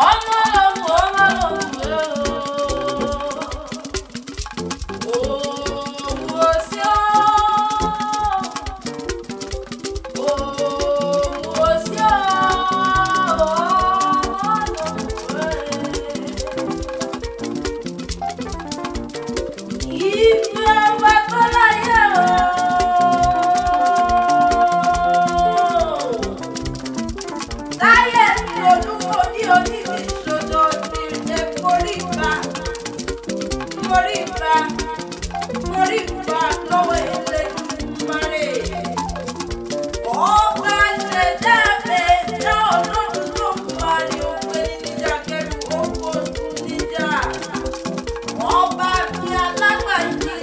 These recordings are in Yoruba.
Ọmọ lòun, ọmọ lòun, òun ò sí ó, òun ò sí ó, ọmọ lòun. Ìfẹ́ wa tó láyé o. Táyé lolúwo ní oníbi ìṣòro ti ṣe foríba, foríba, foríba lọ́wọ́ Elédùmarè. Ọba ṣẹ̀dá ẹ̀dá ọlọ́run tó ń parí òpè níjà kẹrù oko tún níjà. Ọba mi alágbàjì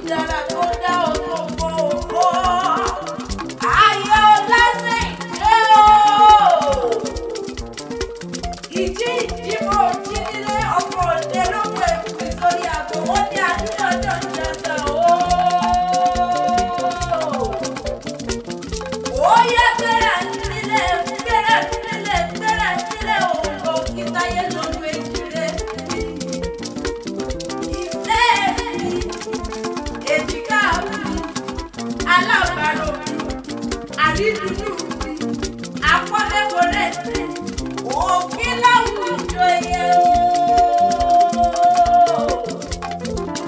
dára tó dá olóko òkò. Ayọ̀ lásẹ̀ ìdè o. Ìjí ìjímọ̀ òjí nílé ọkọ̀ òde ló pè pè sórí ààbò ó ní àdúrà dandan o. Ó yá gbéra nílẹ̀ gbéra nílẹ̀ gbéra nílẹ̀ òun lọ kí táyé lólu èjì rẹ̀. Ìfẹ́ mi, èjìká mi, alábàárò mi, àrídùnnú mi, àpọ́nlẹ́kọ̀ọ́rẹ́ mi, òkè láwùjọ ẹyẹ o.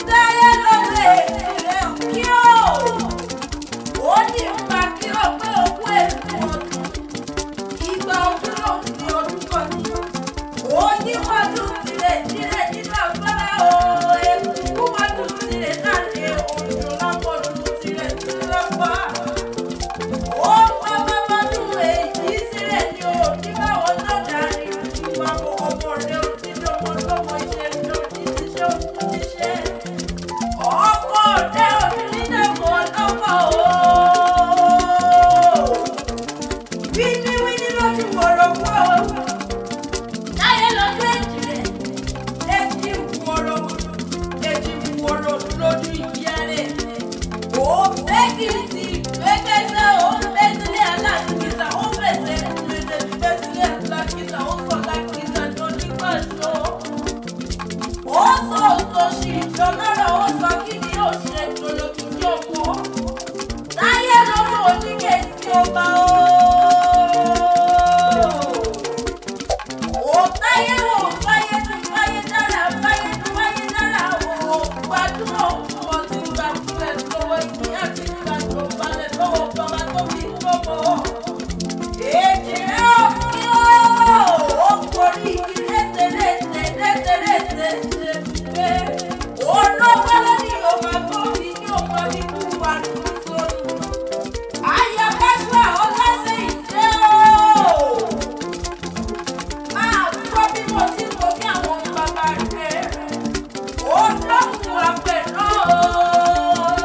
Táyé lólu èjì rẹ̀ kí o. Ó ní ipa kí o pé òkú èkó ọdún. Ìgbà ọdún lòun ní ọdún kan ní. Ó ní wọ́dún tirẹ̀ tirẹ̀ nínú agbára o. Èkú wọ́dún tirẹ̀ láre òjò lápọ̀dún tirẹ̀ lọ́pọ̀. Ó pa bábádùn èyí sílẹ̀ ní òní báwọn náà dárí. Ìwà ọmọ rẹ̀ òní lọ́mọ lọ́mọ iṣẹ́ lóní tíṣẹ́ òní tíṣẹ́. Ọkọ rẹ̀ òní nídàmú ọlọ́pàá o. Wíníwíní lójú wọ̀rọ̀kọ́ o. Táyé lọ́jọ́ èjì rẹ̀, èjì wọ̀rọ̀, èjì wọ̀rọ̀ lójú ìyá rẹ̀. Ó bẹ́kìtì gbẹ́gẹ́sẹ̀, ó bẹ́sílẹ̀ alákìsà, ó bẹ̀sẹ̀ lẹ́sẹ̀ bẹ́sílẹ̀ alákìsà, ó sọ lákìsà tó nígbàṣọ. Ó sọ òtòṣì ìjọlọ́rọ̀, ó sọ kí ni ó ṣe tòlókìkí ọkọ. Táyé lọ́rùn oníkèésí ọba o. Ó táyé wò báyé tún báyé dára báyé tún báyé dára o. Gbajúmọ̀ òun ti gbà fúnlẹ̀ lọ́wọ́ ìyá ti gbà tó balẹ̀ lọ́wọ́ bàbá tó fi gbọ́mọ. Èjì rẹ̀ òkè ó, ó gorí igi lételète lételète ṣe pé. Olówó lórí ọmọ gómìn ní ọmọ bíbú wa ló sọnù. Ayọ̀kẹ́sùn Ọlásèyídé o. Máa gbọ́ bí mo ti mọ kí àwọn bàbá rẹ̀. Ó lókun àpẹ̀ náà o.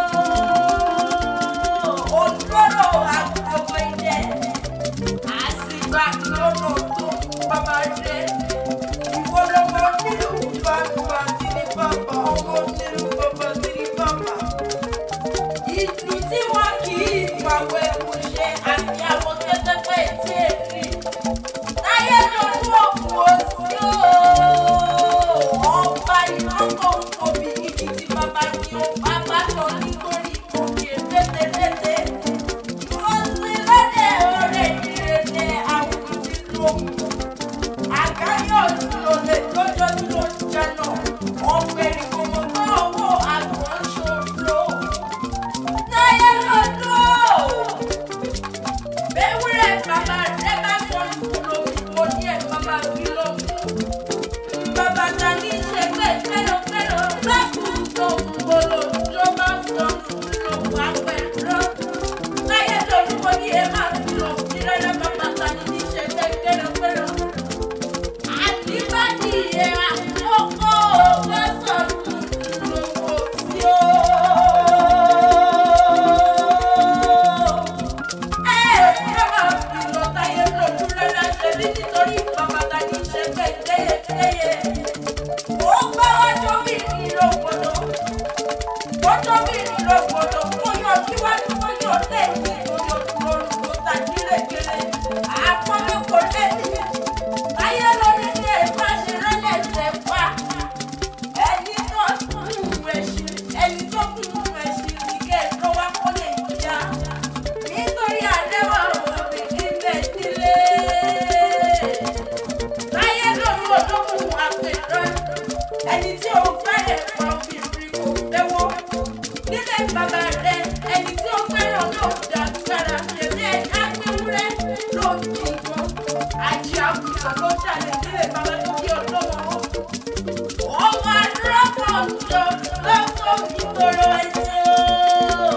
Olóró àgbọ̀gbọ̀ ilẹ̀. Àsìgbà lọ́nà tó bàbá rẹ̀. Ìwọ lọmọ nílùú bàbá tí ní bàbá, ọmọ nílùú bàbá tí ní bàbá. Ìlú tí wọn kì í fàwọ̀ ẹ̀kú ṣe àti àwọn kẹ́tẹ́pẹ́ tí èsì. Táyé lọ́dún òkú òsì o. Ọba ìlọ́kọ̀ òbí gidi tí bàbá ní o. Bàbá lọ nítorí òkè lételéte. Ó sì lọ́dẹ̀ ọ̀rẹ́ ìrẹ̀lẹ̀ àwọn ti lò. Àgáyọ̀ lòlẹ̀ lọ́jọ́ tí ló ń jẹnà. Ọ̀gbẹ̀rì kò mọ̀ pé ọwọ́ àgbọ̀n ṣòro. Táyé lọ́dún o. Bẹ́wúrẹ́ bàbá rẹ̀ bá sọnù lómi, mo ní ẹ̀ bàbá mi ló mú. Bàbá ta ní ṣe pé pẹ́lọ́pẹ́lọ́ bákùn tó ń bolo ló bá sọnù lòun àpẹ̀rọ. Táyé lọ́dún mo ní ẹ máa fi lò ní rárá bàbá ta ní ṣe pé pẹ́lọ́pẹ́lọ́. Àdìbàdì ẹ̀ àkókò bá sọnù lòun ò sí o. Àgùntàn ló jalè nílé bàbá tó bí ọlọ́mọ. Ọmọ adúlọ́pọ̀ jọ lọ́kọ̀ ìgboro ẹ̀jẹ̀ o.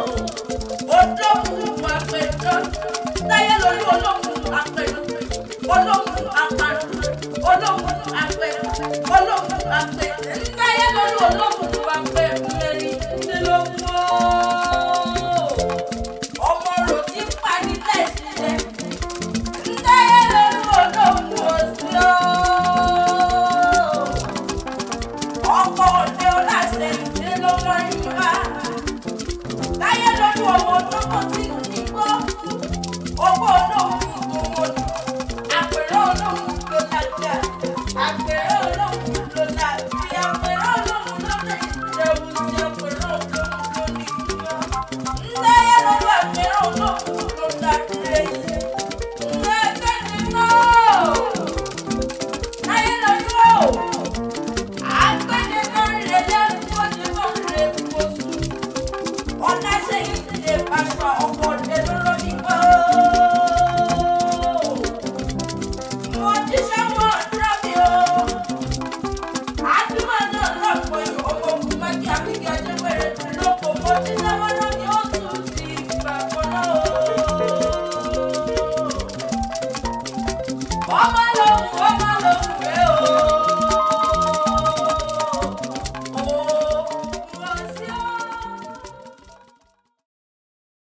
Olóhùn àpẹjọ. Táyé lolú olóhùn àpẹjọ. Olóhùn àpẹjọ.